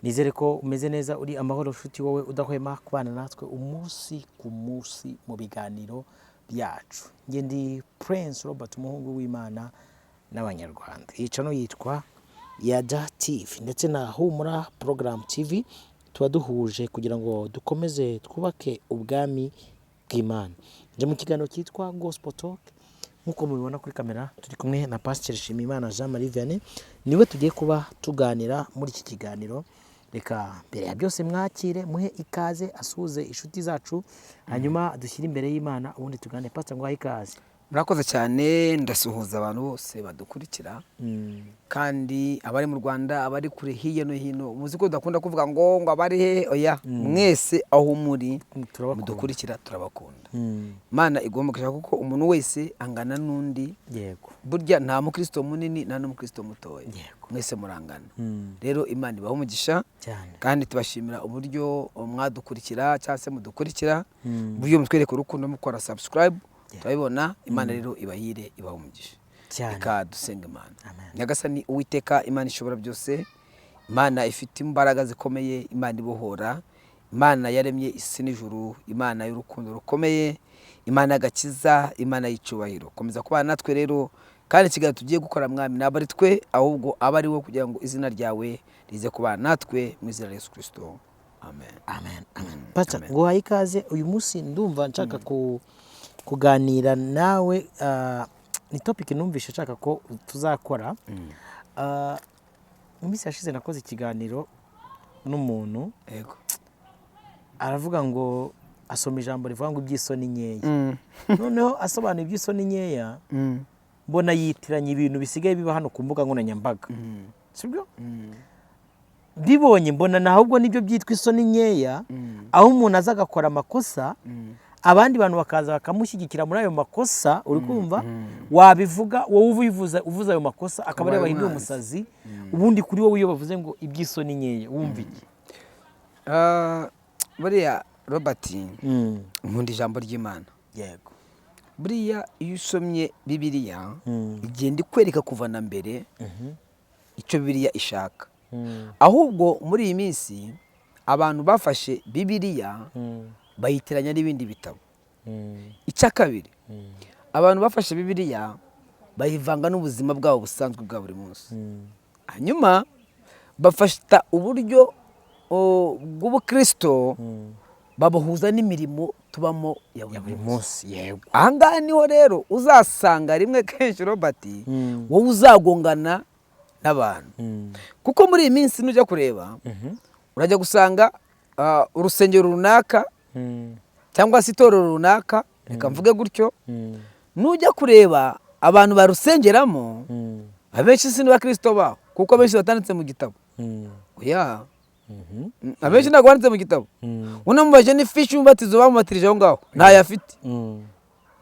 Nizere ko umeze neza, uri amahoro nshuti, wowe udahwema kubana natwe umunsi ku munsi mu biganiro byacu. Njye ndi Prince Robert, umuhungu w'Imana n'Abanyarwanda. Iyi channel yitwa Yada TV ndetse na Humura Program TV. Tuba duhuje kugira ngo dukomeze twubake ubwami bw'Imana. Nje mu kiganiro cyitwa Gospel Talk. Nk'uko mubibona kuri kamera, turi kumwe na Pasiteri Nshimiyimana Jean Marie Vianney, niwe tugiye kuba tuganira muri iki kiganiro. Reka mbere ya byose mwakire, muhe ikaze, asuhuze inshuti zacu, hanyuma dushyire imbere y'Imana, ubundi tugane. Pastor, ngo ikaze. Murakoze cyane. Ndasuhuza abantu bose badukurikira, kandi abari mu Rwanda, abari kure hirya no hino. Muzi ko tudakunda kuvuga ngo abari hehe, oya, mwese aho muri Turabakunda. mudukurikira, turabakunda. Imana igomba gushaka kuko umuntu wese angana n'undi. Burya nta mukristo munini, nta n'umukristo mutoya. Mwese murangana. Rero Imana ibaha umugisha. Cyane. Kandi tubashimira uburyo mwadukurikira cyangwa se mudukurikira, uburyo mutwereka urukundo mukora subscribe, turabibona. Imana rero ibahire, ibaha umugisha. Cyane. Reka dusenga Imana. Amen. Nyagasani Uwiteka, Imana ishobora byose, Imana ifite imbaraga zikomeye, Imana ibohora, Imana yaremye isi n'ijuru, Imana y'urukundo rukomeye, Imana y'agakiza, Imana y'icyubahiro, komeza kubana natwe rero. Kandi ikiganiro tugiye gukora, Mwami, ntabwo ari twe, ahubwo abe ari wowe, kugira ngo izina ryawe rize kubana natwe, mu izina rya Yesu Kirisito, amen. Amen, amen. Pastor, nguhaye ikaze. Uyu munsi ndumva nshaka kuganira nawe. Ni topic numvishe nshaka ko tuzakora. Mu minsi yashize nakoze ikiganiro n'umuntu, aravuga ngo asoma ijambo rivuga ngo iby'isoni nkeya. Noneho asobanura iby'isoni nkeya, mbona yitiranya ibintu bisigaye biba hano ku mbuga nkoranyambaga, sibyo? Mbibonye mbona na ahubwo nibyo byitwa isoni nkeya, aho umuntu aza agakora amakosa, abandi bantu bakaza bakamushyigikira muri ayo makosa. Uri kumva, wabivuga wowe ubivuze, uvuze ayo makosa, akaba ariyo Ubaye bahindura umwanzi. umusazi. Ubundi kuri wowe, iyo bavuze ngo iby'isoni nkeya, wumva iki? Buriya Robert, nkunda ijambo ry'Imana. Buriya iyo usomye Bibiliya, igenda ikwereka kuva na mbere icyo Bibiliya ishaka. Ahubwo muri iyi minsi abantu bafashe Bibiliya bayitiranya n'ibindi bitabo. Icya kabiri, abantu bafashe Bibiliya bayivanga n'ubuzima bwabo busanzwe bwa buri munsi. Hanyuma bafata uburyo bw'ubukristo babuhuza n'imirimo tubamo ya ya buri buri munsi. munsi, yego. Ahangaha niho rero uzasanga rimwe kenshi, Robert, wowe uzagongana n'abantu, kuko muri iyi minsi nujya kureba, urajya gusanga urusengero runaka cyangwa se itorero runaka, reka mvuge gutyo, nujya kureba abantu barusengeramo, abenshi si n'abakristo baho, kuko abenshi batanditse mu gitabo. Oya. Abenshi ntabwo banditse mu gitabo. Unamubaje n'ifishi y'umubatizo bamubatirije aho ngaho, ntayo afite.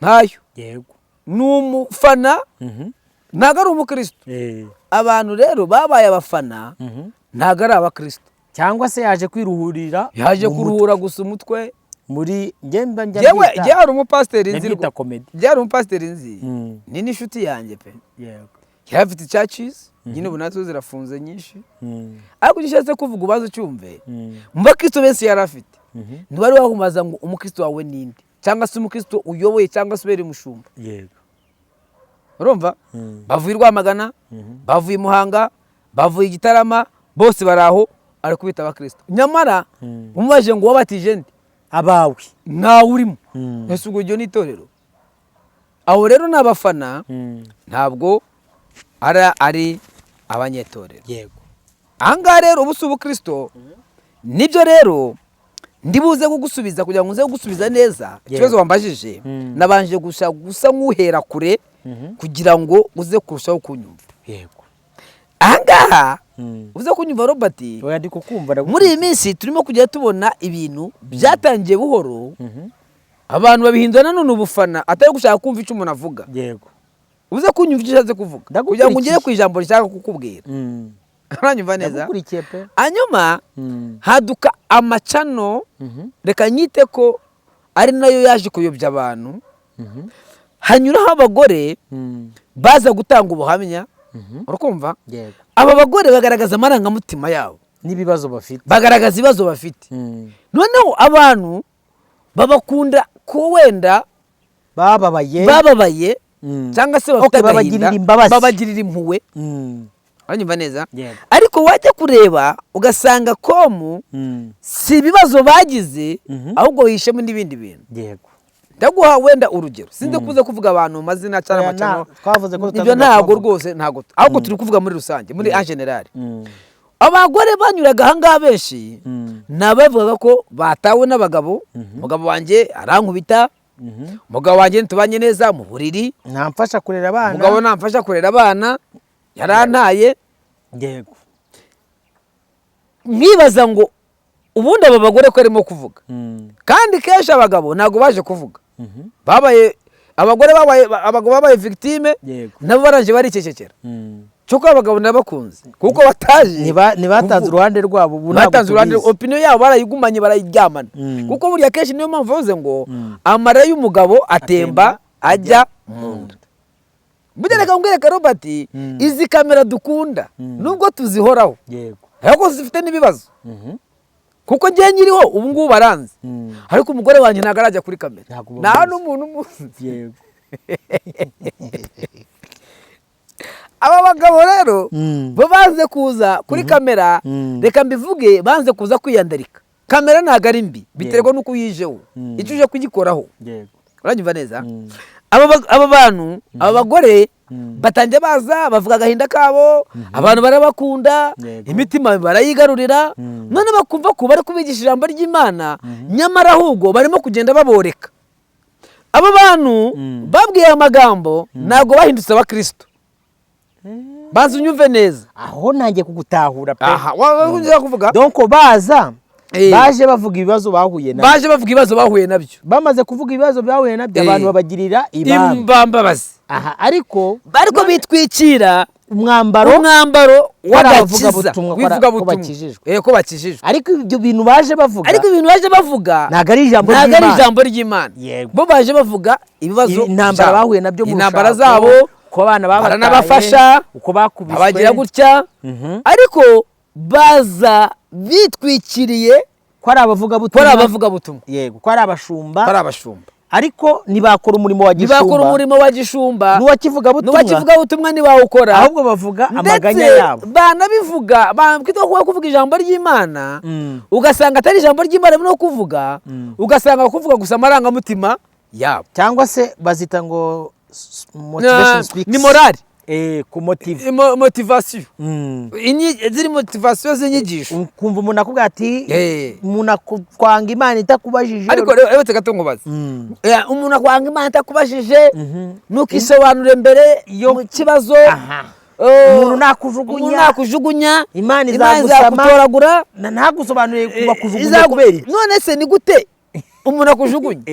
Ntayo. Ni umufana, ntabwo ari umukristo. Abantu rero babaye abafana, ntabwo ari abakristo. Cyangwa se yaje kwiruhurira Yaje mu mutwe. kuruhura gusa umutwe. Muri njye njya Njyewe njyewe hari umupasiteri nzi. Ndabyita comedy. Njyewe hari umupasiteri nzi, ni n'inshuti yanjye pe. Yari afite churches nyine, ubu nazo zirafunze nyinshi. Ariko icyo ushatse kuvuga, ubaze ucyumve, mu bakristo benshi yari afite, ntiwari wamubaza ngo umukristo wawe ninde, cyangwa se umukristo uyoboye, cyangwa se ubereye umushumba. Urumva, bavuye i Rwamagana, bavuye i Muhanga, bavuye i Gitarama, bose bari aho, ari kubita abakristo. Nyamara umubajije ngo wabatije nde? Abawe. Ntawe urimo. Ese ubwo iryo ni itorero? Abo rero ni abafana, ntabwo ari abanyetorero. Ahangaha rero ubu si ubukristo. Nibyo rero ndibuze kugusubiza, kugira ngo nze kugusubiza neza ikibazo wambajije. Nabanje gusa gusa nk'uhera kure kugira ngo uze kurushaho kunyumva. Ahangaha uze kunyumva, Robert. Oya, ndi kukumva, ndagukumva. Muri iyi minsi turimo kujya tubona ibintu byatangiye buhoro, abantu babihindura nanone ubufana, atari gushaka kumva icyo umuntu avuga. Uze kunyumva icyo ushatse kuvuga kugira ngo ugere ku ijambo rishaka kukubwira. Uranyumva neza? Ndagukurikiye pe. Hanyuma haduka ama channel, reka nyite ko ari nayo yaje kuyobya abantu. Hanyuraho abagore baza gutanga ubuhamya. Urakumva? Yego. Aba bagore bagaragaza amarangamutima yabo. N'ibibazo bafite. Bagaragaza ibibazo bafite. Noneho abantu babakunda ko wenda bababaye. Bababaye cyangwa se bafite Okay, babagirira agahinda, imbabazi. Babagirira impuhwe. Uranyumva neza? Yego. Ariko wajya kureba ugasanga komu si ibibazo bagize, ahubwo hishemo n'ibindi bintu. Ndaguha wenda urugero, sinzi kuza kuvuga abantu mu mazina cyangwa Oya, amacano. Twavuze ko Ibyo tutavuga ntabwo kubavuga. rwose, ntabwo, ahubwo turi kuvuga muri rusange, muri en général. Abagore banyuraga ahangaha benshi ni abavugaga ko batawe n'abagabo: "Umugabo wanjye arankubita, umugabo wanjye ntitubanye neza mu buriri, ntamfasha kurera abana, umugabo ntamfasha kurera abana, yarantaye." Nkibaza ngo ubundi aba bagore ko arimo kuvuga, kandi kenshi abagabo ntabwo baje kuvuga, babaye abagore, babaye abagabo, babaye victime, nabo barangije baricecekera. Cyuko abagabo nabakunze kuko bataje Ntibatanze kuvuga. uruhande rwabo, ubu ntabwo Batanze uruhande, tubizi. opinion yabo barayigumanye, barayiryamana. Kuko buriya kenshi niyo mpamvu bavuze ngo amarira y'umugabo atemba ajya mu nda. Burya reka nkwereke, Robert, izi kamera dukunda, nubwo tuzihoraho, ariko zifite n'ibibazo, kuko njye nyiriho ubu ngubu baranzi, ariko umugore wanjye ntabwo arajya kuri kamera, Ntabwo nta bamuzi. n'umuntu umuzi. Aba bagabo rero bo banze kuza kuri kamera. Reka mbivuge, banze kuza kwiyandarika. Kamera ntabwo ari mbi, biterwa n'uko uyijeho, icyo uje kugikoraho. Uranyumva neza? Aba bantu, aba bagore batangiye baza bavuga agahinda kabo, abantu barabakunda, imitima barayigarurira. None bakumva ko bari kubigisha ijambo ry'Imana, nyamara ahubwo barimo kugenda baboreka. Aba bantu babwiye aya magambo ntabwo bahindutse abakristo. Baza unyumve neza. Aho nanjye kugutahura pe. Aha waba ugiye kuvuga. Donc baza baje bavuga ibibazo bahuye nabyo. Baje bavuga ibibazo bahuye nabyo. Bamaze kuvuga ibibazo bahuye nabyo, abantu babagirira ibambe. Imbambabazi. Aha ariko Ariko bitwikira umwambaro umwambaro ko ari w'agakiza, abavugabutumwa, ko w'ivugabutumwa. bakijijwe. Ko bakijijwe. Ariko ibyo bintu baje bavuga, Ariko ibintu baje bavuga ntabwo ari ijambo ntabwo ari ry'Imana. ijambo ry'Imana. Bo baje bavuga ibibazo Intambara byabo. bahuye nabyo mu Intambara rushako, zabo, uko abana babataye, baranabafasha, uko bakubiswe, babagira gutya, ariko baza bitwikiriye ko ari ko abavugabutumwa, ari abavugabutumwa, yego, ko ari abashumba, ko ari abashumba. Ariko ntibakora umurimo wa Ntibakora gishumba umurimo wa gishumba n'uwakivugabutumwa. N'uwakivugabutumwa ntibawukora. Ahubwo bavuga amaganya Ndetse yabo. banabivuga, bakwita kuba kuvuga ijambo ry'Imana, ugasanga atari ijambo ry'Imana no kuvuga, ugasanga kuvuga gusa amarangamutima yabo. Cyangwa se bazita ngo motivation speaks. Ni morale. Ku motive. Motivation. Ziri motivation z'inyigisho. Ukumva umuntu akubwira ati umuntu akwanga Imana itakubajije. Ariko rero reka gato nkubaze. Umuntu akwanga Imana itakubajije, ntukisobanure mbere mu kibazo. Umuntu nakujugunya, Umuntu nakujugunya, Imana Imana izagusama. izagutoragura. Ntagusobanuriye bakujugunya kubera iki? None se ni gute umuntu akujugunya?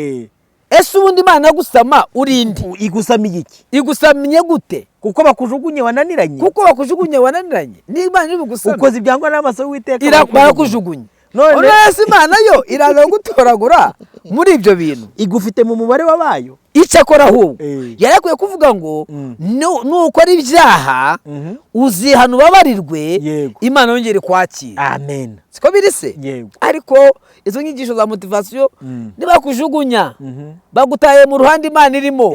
Ese ubundi Imana yagusama uri inde? Igusamiye iki? Igusamye gute? Kuko bakujugunye wananiranye. Kuko bakujugunye wananiranye, niba Imana iri bugusame, Ukoze ibyangwa n'amaso y'Uwiteka, barakujugunya. Barakujugunya. None se Imana yo iraza gutoragura muri ibyo bintu? Igufite mu mubare wabayo. Icyo akora ahubwo, yari akwiye kuvuga ngo nukora ibyaha uzihana ubabarirwe, Imana yongere kwakira. Amen. Siko biri se? Yego. Ariko izo nyigisho za motivation, nibakujugunya, bagutaye mu ruhande Imana irimo,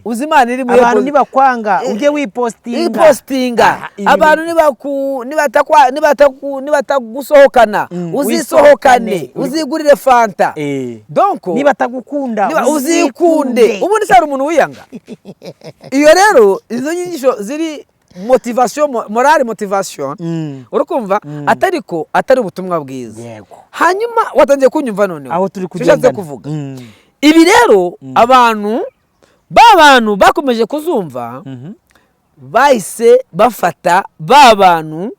uzi Imana irimo Abantu nibakwanga ujye wipostinga. Ipostinga. Aha, ibi Abantu nibatagusohokana, uzisohokane, wisohokane. uzigurire Fanta. Donc Nibatagukunda, niba uzikunde. Ubundi se hari umuntu wiyanga? Iyo rero izo nyigisho ziri motivation, morale motivation, urikumva, atariko atari ubutumwa bwiza. Hanyuma watangiye kunyumva noneho Aho turi Icyo ushatse kugendana. kuvuga. Ibi rero abantu ba bantu bakomeje kuzumva, bahise bafata ba bantu,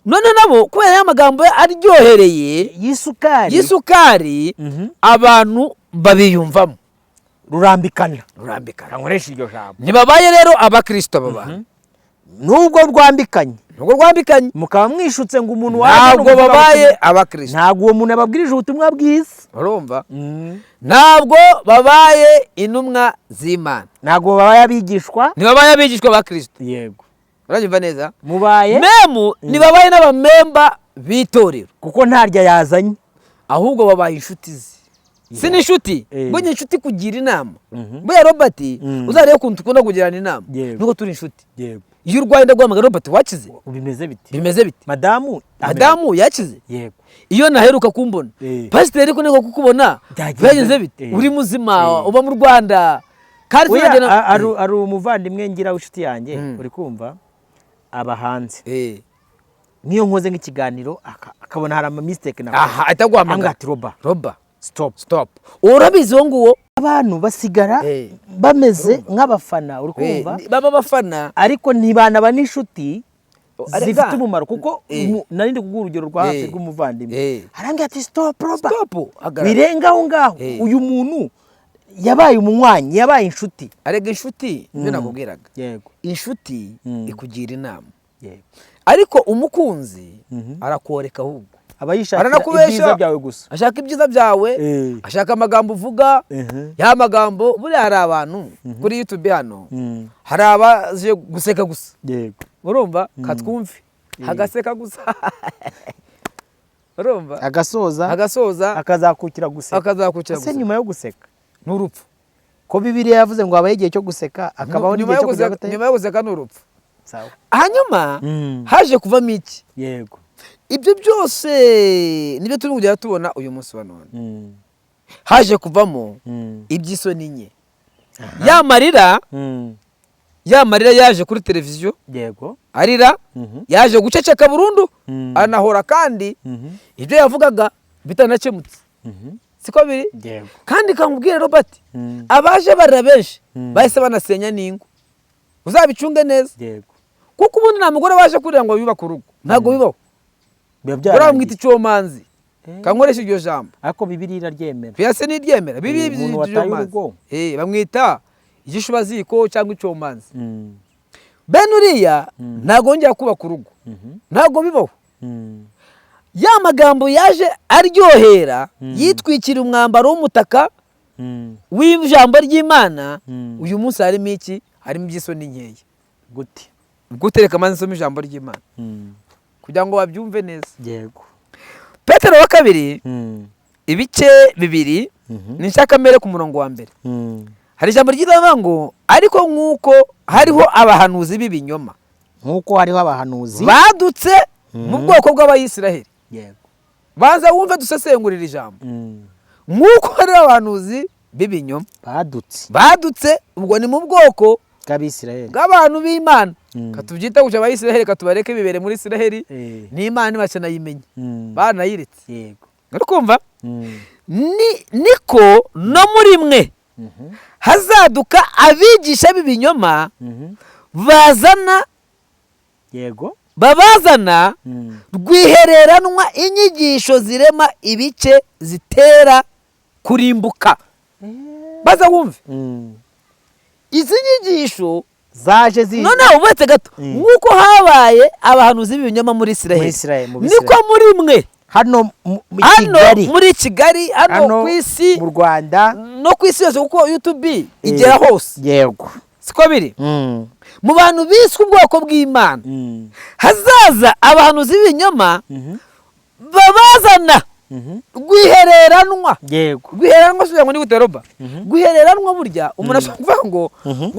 none nabo kubera ya magambo aryohereye y'isukari, y'isukari, abantu babiyumvamo. Rurambikana. Rurambikana. Nkoresha iryo jambo. Ntibabaye rero abakristo aba bantu. Nubwo rwambikanye, Nubwo rwambikanye, mukaba mwishutse ngo umuntu waje ntabwo babaye abakristo. Ntabwo uwo muntu ababwirije ubutumwa bwiza. Urumva, ntabwo babaye intumwa z'Imana. Ntabwo babaye abigishwa. Ntibabaye abigishwa ba Kristo. Yego. Uranyumva neza? Mubaye Memu ntibabaye n'abamemba. b'itorero, kuko ntarya yazanye. Ahubwo babaye inshuti ze. Si n'inshuti, burya inshuti kugira inama. Buriya Robert, uzarebe ukuntu dukunda kugirana inama, nuko turi inshuti. Iyo urwaye ndaguhamagara: "Robert, wakize?" Bimeze biti? Bimeze bite? Madamu? Madamu yakize? Yego. Iyo naheruka kumbona, pasiteri, ko ntego kukubona, Byagenze byagenze bite? Uri muzima? Uba mu Rwanda kandi Oya, sinagenda. Ari umuvandimwe ngira w'inshuti yanjye, uri kumva, aba hanze. Nk'iyo nkoze nk'ikiganiro akabona hari ama mistake nakoze, Aha ahita aguhamagara. ati: "Roba, Roba, stop." Stop. Urabizi uwo nguwo. Abantu basigara bameze nk'abafana, uri kumva? Baba bafana. Ariko ntibanaba n'inshuti Arega. zifite umumaro, kuko nari ndi kuguha urugero rwa hafi rw'umuvandimwe, arambwira ati: "Stop, Roba." Stop, hagarara. Birenga aho ngaho. Uyu muntu yabaye umunywanyi, yabaye inshuti. Arega inshuti, ibyo nakubwiraga, inshuti ikugira inama, ariko umukunzi arakoreka ahubwo. Aba yishakira Aranakubeshya. ibyiza byawe gusa. Ashaka ibyiza byawe, ashaka amagambo uvuga, ya magambo. Buriya hari abantu kuri YouTube hano, hari abaje guseka gusa. Urumva, katwumve hagaseka gusa, urumva? Agasoza. Agasoza. Akazakukira guseka. Akazakukira Ese guseka. nyuma yo guseka N'urupfu. Ko Bibiliya yavuze ngo habaho igihe cyo guseka, akabaho Nyuma n'igihe yo cyo kujya guseka, gute? nyuma yo guseka ni urupfu. Sawa. Hanyuma haje kuvamo iki? Ibyo byose nibyo turi kugenda tubona uyu munsi wa none. Haje kuvamo iby'isoni nke, ya marira, ya marira yaje kuri televiziyo arira, yaje guceceka burundu, anahora kandi ibyo yavugaga bitanakemutse. Siko biri? Yego. Kandi kamubwire Robert, abaje barira benshi bahise banasenya n'ingo, uzabicunge neza. Kuko ubundi nta mugore waje kurira ngo yubake urugo, ntabwo bibaho. Biba Uriya byarangiye. mwita icyomanzi, kankoresha iryo jambo. Ariko Bibiliya iraryemera. Piyase ntiryemera bibi. Umuntu wataye urugo. Bamwita igishubaziko cyangwa icyomanzi. Bene uriya ntabwo yongera kubaka urugo, ntabwo bibaho. Ya magambo yaje aryohera, yitwikira umwambaro w'umutaka w'ijambo ry'Imana. Uyu munsi harimo iki? Harimo iby'isoni nkeya. Gute? Gutereka amazi, nsoma ijambo ry'Imana kugira ngo babyumve neza. Petero wa kabiri, ibice 2, ni inshakamere ku murongo wa 1. Hari ijambo ryiza rivuga ngo: "Ariko nk'uko hariho abahanuzi b'ibinyoma Nk'uko hariho abahanuzi badutse mu bwoko bw'Abayisiraheli." Baza wumve, dusesengurira ijambo. Nk'uko hariho abahanuzi b'ibinyoma badutse badutse, ubwo ni mu bwoko bw'Abisirayeli, bw'abantu b'Imana, katubyita gutya, Abayisiraheli, katubareke bibere muri Isiraheli, n'Imana ntibakanayimenye, banayiretse. Uri kumva? Ni niko no muri mwe hazaduka abigisha b'ibinyoma bazana babazana rwihereranwa inyigisho zirema ibice zitera kurimbuka. Baza wumve izi nyigisho zaje zi Noneho uretse gato, nk'uko habaye abahanuzi b'ibinyoma muri Muri Isiraheli, Isiraheli, mu niko Bisiraheli. muri mwe Hano mu hano Kigali, muri Kigali, hano ku isi, mu Rwanda, no ku isi yose, kuko YouTube igera hose. Siko biri? Mu bantu biswe ubwoko bw'Imana hazaza abahanuzi b'ibinyoma babazana rwihereranwa. Rwihereranwa si ngo ni gute, Roba? Rwihereranwa, burya umuntu ashobora kuvuga ngo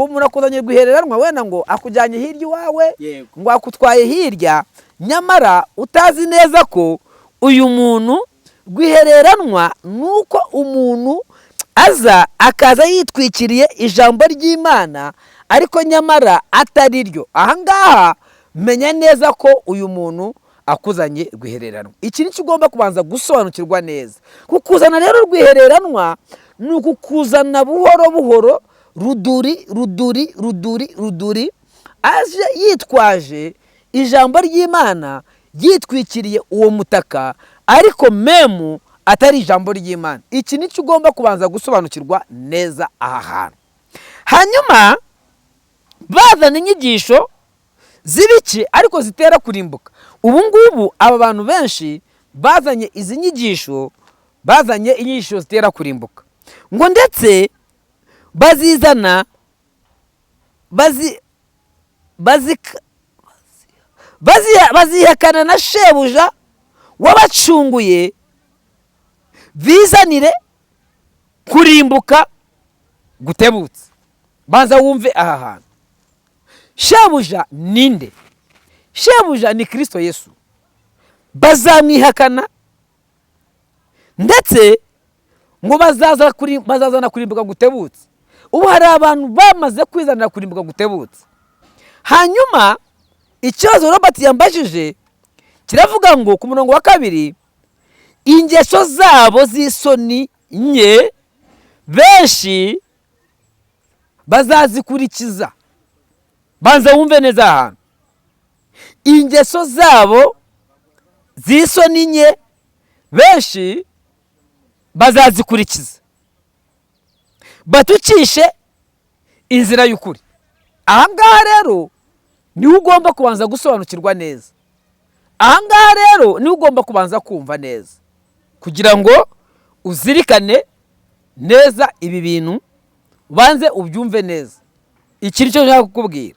umuntu akuzanye rwihereranwa, wenda ngo akujyanye hirya iwawe, ngo akutwaye hirya, nyamara utazi neza ko uyu muntu rwihereranwa ni uko umuntu aza akaza yitwikiriye ijambo ry'Imana, ariko nyamara atari ryo. Ahangaha menya neza ko uyu muntu akuzanye rwihereranwa. Iki ni cyo ugomba kubanza gusobanukirwa neza. Kukuzana rero rwihereranwa ni ukukuzana buhoro buhoro, ruduri ruduri ruduri ruduri, aje yitwaje ijambo ry'Imana, yitwikiriye uwo mutaka, ariko memu atari ijambo ry'Imana. Iki ni cyo ugomba kubanza gusobanukirwa neza aha hantu. Hanyuma bazana inyigisho z'ibiki ariko zitera kurimbuka. Ubu ngubu aba bantu benshi bazanye izi nyigisho, bazanye inyigisho zitera kurimbuka, ngo ndetse bazizana bazihakana na shebuja. Wabacunguye bizanire kurimbuka gutebutse. Banza wumve aha hantu. Shebuja ninde? Shebuja ni Kirisito Yesu. Bazamwihakana, ndetse ngo bazazana kurimbuka gutebutse. Ubu hari abantu bamaze kwizanira kurimbuka gutebutse. Hanyuma ikibazo Robert yambajije kiravuga ngo ku murongo wa 2, ingeso zabo z'isoni nke benshi bazazikurikiza. Banza wumve neza ahantu. Ingeso zabo z'isoni nke benshi bazazikurikiza, batukishe inzira y'ukuri. Aha ngaha rero niho ugomba kubanza gusobanukirwa neza. Aha ngaha rero niho ugomba kubanza kumva neza, kugira ngo uzirikane neza ibi bintu, ubanze ubyumve neza. Iki ni cyo nshaka kukubwira,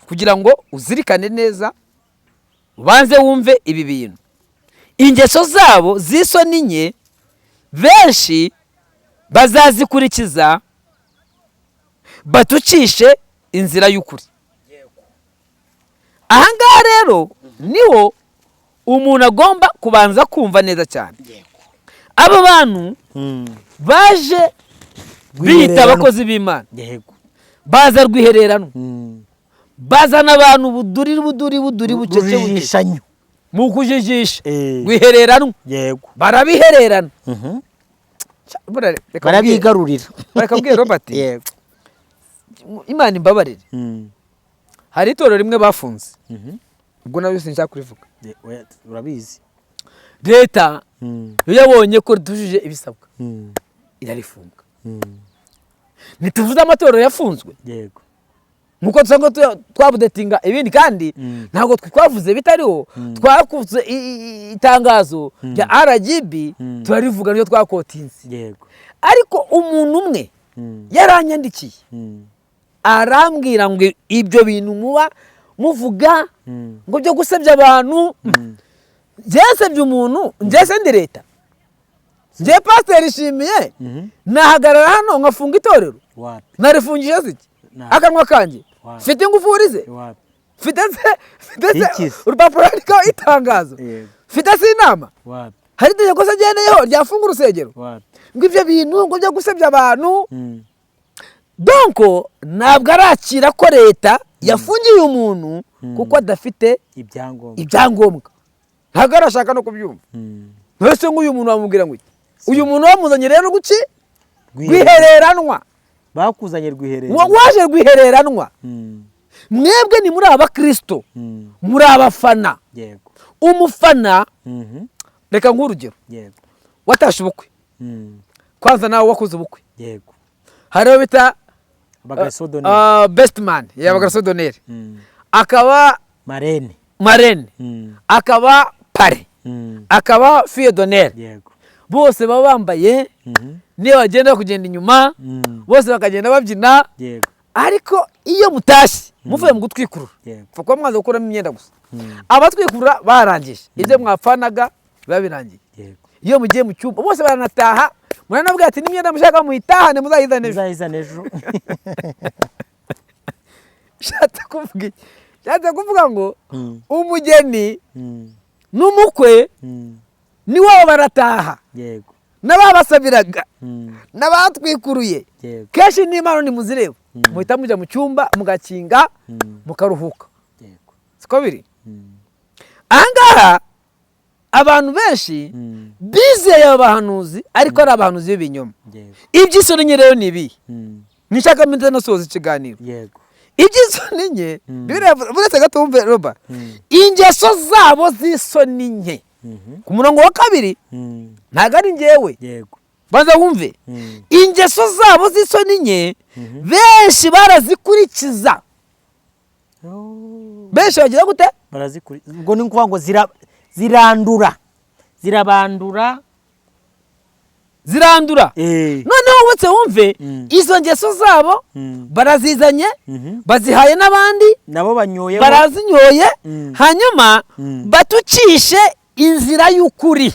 kugira ngo uzirikane neza, ubanze wumve ibi bintu. Ingeso zabo z'isoni nke benshi bazazikurikiza, batukishe inzira y'ukuri. Aha ngaha rero niho umuntu agomba kubanza kumva neza cyane. Aba bantu baje biyita abakozi b'Imana, baza rwihererano, bazana abantu buduri buduri buduri, bucece bucece, mu kujijisha, rwihererano, barabihererana, barabigarurira. Reka mbwire Robert, Imana imbabarire, hari itorero rimwe bafunze, ubwo nabyo sinshaka kurivuga. Urabizi. Leta iyo yabonye ko ritujuje ibisabwa irarifunga. Ntituvuze amatorero yafunzwe nkuko dusanzwe twabudetinga ibindi, kandi ntabwo twavuze bitariho. Twakuze itangazo rya RGB, turarivuga, niyo twakotinze. Ariko umuntu umwe yaranyandikiye, arambwira ngo ibyo bintu muba muvuga ngo byo gusebya abantu, njye umuntu, njye ndi leta? Njye pasiteri Ishimiye nahagarara hano nkafunga itorero? Narifungije iki? Akanwa kanjye? Mfite ingufuri ze? Mfite se urupapuro rwandikaho itangazo? Mfite se inama? Hari itegeko se ngendeyeho ryafunga urusengero? Ngo ibyo bintu ngo byo gusebya abantu, donc ntabwo arakira ko leta yafungiye umuntu kuko adafite ibyangombwa. Ntabwo arashaka no kubyumva. Mbese nk'uyu muntu wamubwira ngo iki? Uyu muntu wamuzanye rero guki? Rwihereranwa. Bakuzanye rwihereranwa. Waje rwihereranwa. Mwebwe ni muri abakirisito, muri abafana. Umufana, reka nk'urugero, watashe ubukwe, kwanza nawe wakoze ubukwe, hariho bita best man, yaba d'honneur, akaba marraine, marraine, akaba parrain, akaba fille d'honneur. Bose baba bambaye, niyo bagenda kugenda inyuma, bose bakagenda babyina. Ariko iyo mutashye muvuye mu gutwikurura, kuba mwaza gukuramo imyenda gusa, abatwikurura barangije ibyo mwapfanaga, biba birangiye. Iyo mugiye mu cyumba bose baranataha, muranabwira ati n'imyenda mushaka muyitahane, muzayizane ejo. Muzayizane ejo. Nshatse kuvuga iki? Nshatse kuvuga ngo umugeni n'umukwe ni wabo barataha, n'ababasabiraga n'abatwikuruye, kenshi n'impano ntimuzireba, muhita mujya mu cyumba mugakinga, mukaruhuka. Siko biri? Ahangaha abantu benshi bizeye aba bahanuzi, ariko ari abahanuzi b'ibinyoma. Iby'isoni nke rero ni ibihe? Nishaka mpita nasoza ikiganiro. Iby'isoni nke, buretse gato wumve Roba, ingeso zabo z'isoni nke ku murongo wa 2, ntabwo ari njyewe. Banza wumve. Ingeso zabo z'isoni nke benshi barazikurikiza. Benshi bagira gute? Barazikurikiza. Ubwo ni ukuvuga ngo zirandura, zirabandura. Zirandura. Noneho wese wumve, izo ngeso zabo barazizanye, bazihaye n'abandi, nabo banyoye, barazinyoye, hanyuma batukishe Inzira y'ukuri.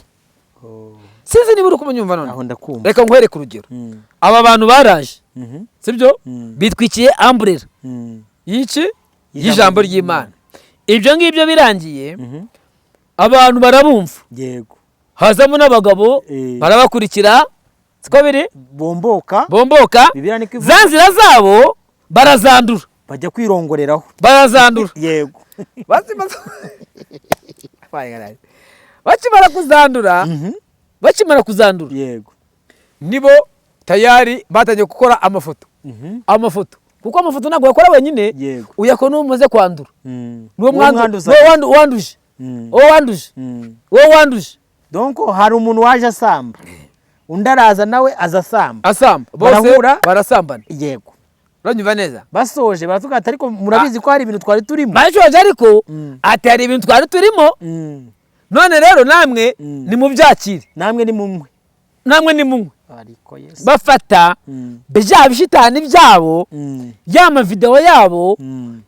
Sinzi niba uri kumunyumva none. Aho ndakumva. Reka nkwereke urugero. Aba bantu baraje, sibyo? Bitwikiye umbrella y'iki? Y'ijambo ry'Imana. Ibyo ngibyo birangiye, abantu barabumva, hazamo n'abagabo, barabakurikira, siko biri? Bomboka. Bomboka. Bibiliya niko ivuga. Za nzira zabo barazandura. Bajya kwirongoreraho. Barazandura. Bakimara kuzandura, bakimara kuzandura, nibo tayari batangiye gukora amafoto. Amafoto, kuko amafoto ntabwo uyakora wenyine, uyakora n'uwo umaze kwandura, n'uwo Uwo mwanduza. N'uwo wanduje, uwo wanduje, uwo wanduje. Donc hari umuntu waje asamba, undi araza nawe aza asamba. Asamba bose. Barahura. Barasambana. Uranyumva neza? Basoje baravuga ati: "Ariko murabizi ko hari ibintu twari turimo." Bashoje ariko, ati: "Hari ibintu twari turimo, none rero namwe nimubyakire." Namwe ni mumwe. Namwe ni mumwe. Ariko Yesu. Bafata bya bishitani byabo, ya mavidewo yabo,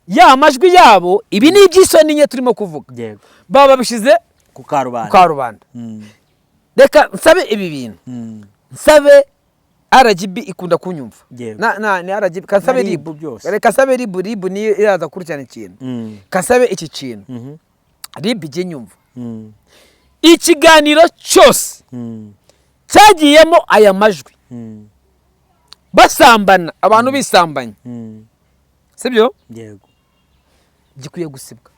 ya majwi yabo. Ibi ni iby'isoni nke turimo kuvuga. Baba babishyize ku karubanda. Ku karubanda. Reka nsabe ibi bintu, nsabe RGB ikunda kunyumva. Na ni RGB kasabe. Na RIB. RIB. Byose. Reka sabe RIB. RIB niyo iraza gukurikirana ikintu. Kasabe iki kintu, RIB ijye nyumva. Ikiganiro cyose cyagiyemo aya majwi, basambana, abantu bisambanye, sibyo? Yego. Gikwiye gusibwa,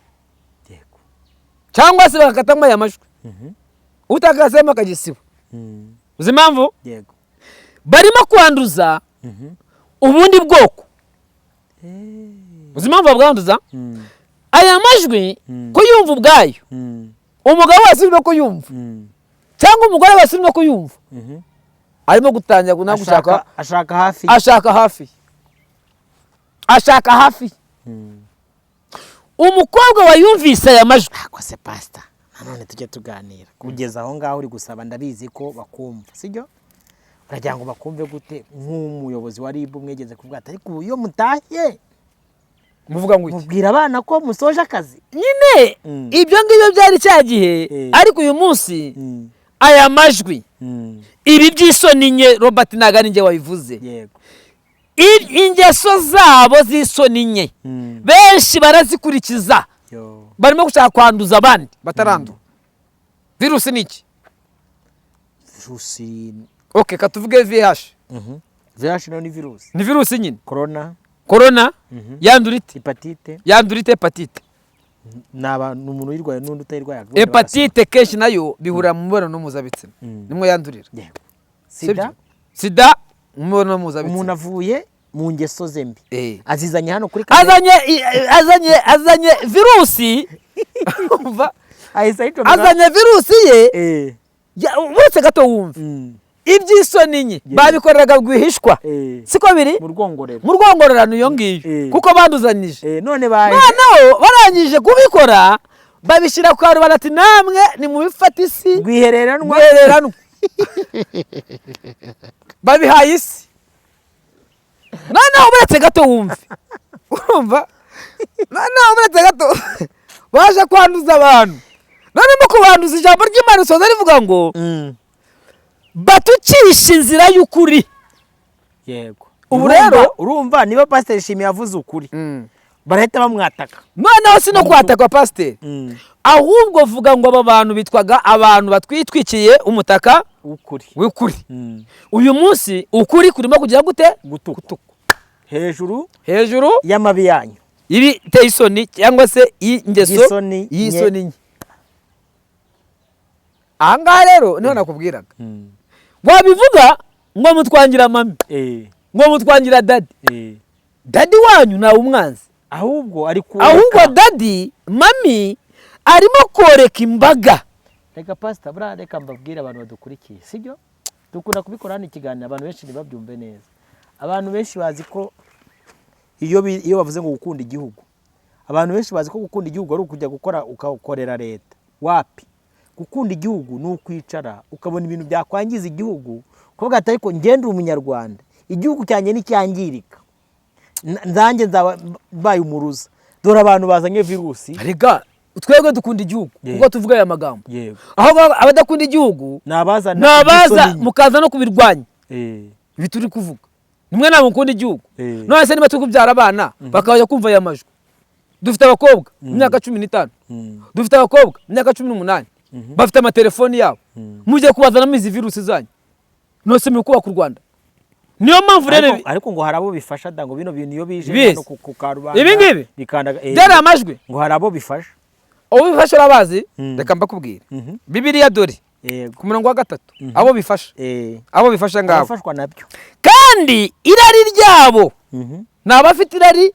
cyangwa se bagakatamo aya majwi, utakasemo akagisiba. Uzi impamvu? Yego. Barimo kwanduza ubundi bwoko. Uzi impamvu babwanduza? Aya majwi, kuyumva ubwayo, umugabo wese urimo kuyumva cyangwa umugore wese urimo kuyumva arimo gutangira no gushaka. Ashaka hafi. Ashaka hafi, ashaka hafi. Umukobwa wayumvise aya majwi. Ako se pasita, nanone tujye tuganira. Kugeza aho ngaho uri gusaba, ndabizi ko bakumva, sibyo? Uragira ngo bakumve gute? Nk'umuyobozi wa RIB mwegeze kuvuga ati: "Ariko ubu iyo mutashye Muvuga ngo iki? mubwira abana ko musoje akazi." Nyine, ibyo ngibyo byari cya gihe, ariko uyu munsi aya majwi, ibi by'isoni nke, Robert, ntabwo ari njye wabivuze. Ingeso zabo z'isoni nke, benshi barazikurikiza. Yo. Barimo gushaka kwanduza abandi batarandura. Virusi ni iki? Virusi. Ok, katuvuge VIH. VIH nayo ni virusi. Ni virusi nyine. Corona. Corona yandura ite? Hépatite. Yandura ite hépatite? Ni abantu, umuntu uyirwaye n'undi utayirwaye. Hépatite kenshi nayo bihurira mu mibonano mpuzabitsina, nimwo yandurira. Sida. Sibyo? Sida mu mibonano Umuntu mpuzabitsina. avuye mu ngeso ze mbi, azizanye hano kuri kamera. Azanye virusi. Umva, Ahise ayicomeka. azanye virusi ye. Uretse gato wumve. Iby'isoni nke babikoreraga rwihishwa, siko biri? Mu rwongorero. Mu rwongorerano iyo ngiyo, kuko banduzanyije. None baje. Noneho barangije kubikora, babishyira ku karubanda, ati: "Namwe nimubifate isi." Rwihereranwa. Rwihereranwa, babihaye isi. Noneho uretse gato wumve, urumva? Noneho uretse gato, baje kwanduza abantu. None mu kubanduza, ijambo ry'Imana risoza rivuga ngo batukishe inzira y'ukuri. Ubu rero Urumva niba Pasiteri Shimi yavuze ukuri, barahita bamwataka. Noneho si no kwatakwa pasiteri, ahubwo vuga ngo aba bantu bitwaga abantu batwitwikiye umutaka Ukuri. w'ukuri. Uyu munsi ukuri kurimo kugira gute? Gutukwa hejuru Hejuru y'amabi yanyu. Ibiteye isoni cyangwa se y'ingeso Y'isoni y'isoni nke. Aha ngaha rero niho nakubwiraga, wabivuga ngo mutwangira mami, ngo mutwangira daddy. Daddy wanyu ntawe umwanzi. Ahubwo ari kureka. Ahubwo daddy, mami arimo koreka imbaga. Reka pasita, buriya reka mbabwire abantu badukurikiye, sibyo? Dukunda kubikora hano ikiganiro, abantu benshi ntibabyumve neza. Abantu benshi bazi ko iyo bavuze ngo gukunda igihugu, abantu benshi bazi ko gukunda igihugu ari ukujya gukora ukakorera leta. Wapi! Gukunda igihugu ni ukwicara ukabona ibintu byakwangiza igihugu, ukavuga ati: "Ariko ngende umunyarwanda, igihugu cyanjye nicyangirika nzanjye nzaba mbaye umuruza." Dore abantu bazanye virusi. Rega. Twebwe dukunda igihugu Yego. kuko tuvuga aya magambo. Yego. Aho abadakunda igihugu ni abaza, ni abaza mukaza no kubirwanya. Ibi turi kuvuga, nimwe ntabwo mukunda igihugu. None se niba turi kubyara abana bakajya kumva aya majwi, dufite abakobwa mu myaka 15, dufite abakobwa mu myaka 18, bafite amatelefoni yabo, mujye kubazanamo izi virusi zanyu, none se muri kubaka u Rwanda? Niyo mpamvu rero Ariko ngo hari abo bifasha da, ngo bino bintu iyo bije Ibizi. hano ku karubanda Ibi ngibi? bikanda Byari amajwi. Ngo hari abo bifasha. Abo bifasha urabazi. Reka mbakubwire. Bibiliya dore ku murongo wa 3, abo bifasha, abo bifasha ngabo. Abafashwa nabyo. Kandi irari ryabo, ni abafite irari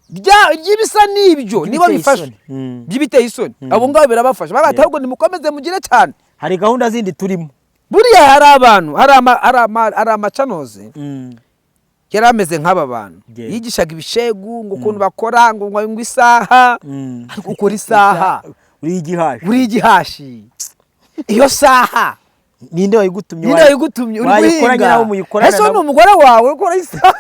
ry'ibisa n'ibyo, nibo By'ibiteye bifasha. isoni. By'ibiteye isoni, abo ngabo birabafasha. Baba ahubwo nimukomeze mugire cyane. Hari gahunda zindi turimo. Buriya hari abantu, hari amacanozi yari ameze nk'aba bantu, yigishaga ibishegu ngo ukuntu bakora ngo isaha. Ariko ukora isaha Uri igihashi. Uri igihashi, iyo saha Ninde wayigutumye? Ninde wayigutumye? Uri Wayikoranye guhinga. nabo muyikorana Ese ni nabo. umugore wawe ukora isaha?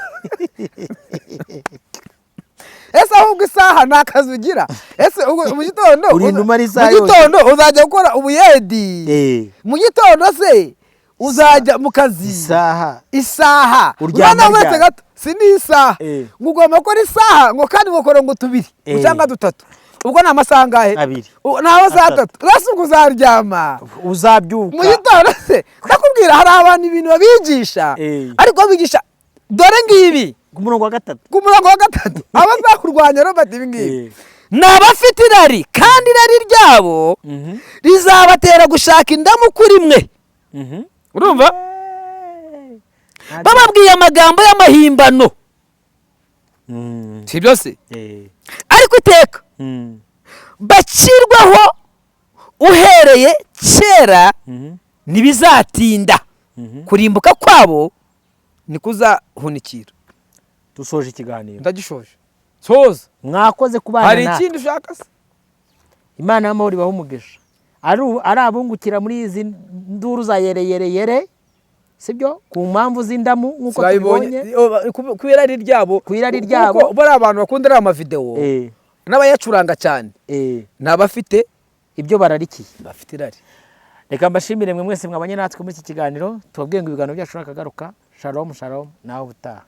Ese ahubwo isaha nta kazi ugira? Ese ubwo mu gitondo Urinda umara isaha mu yose. gitondo uzajya gukora ubuyedi? Mu gitondo se uzajya mu kazi? Isaha. Isaha. Uryama Urabona uretse ryari? gato, si n'isaha. Ngo ugomba gukora isaha, ngo kandi ngo ukora ngo tubiri cyangwa dutatu, ubwo ni amasaha angahe? Abiri. Ni amasaha Atatu. 3. Urasa ubwo uzaryama Uzabyuka. mu gitondo se? Ndakubwira, hari abantu ibintu babigisha, ariko babigisha dore ngibi. Ku murongo wa 3. Ku murongo wa 3, abazakurwanya, Robert, ibi ngibi, ni abafite irari, kandi irari ryabo rizabatera gushaka indamu kuri mwe. Urumva, bababwiye amagambo y'amahimbano. Si byo se? Ariko iteka bacirwaho uhereye kera ntibizatinda, kurimbuka kwabo nikuzahunikira. Dusoje ikiganiro. Ndagishoje, soza. Mwakoze kubana Hari natwe. ikindi ushaka se? Imana y'amahoro ibahe umugisha. Ari abungukira muri izi nduru za yereyereyere, sibyo, ku mpamvu z'indamu nk'uko tubibonye. Ku irari ryabo. Ku irari ryabo. Kuko bariya abantu bakunda ariya mavidewo n'abayacuranga cyane ni abafite Ibyo bararikiye. Bafite irari. Reka mbashimire mwe mwese mwabanye natwe muri iki kiganiro. Tubabwiye ngo ibiganiro byacu nakagaruka. Shalom shalom, nawe ubutaha.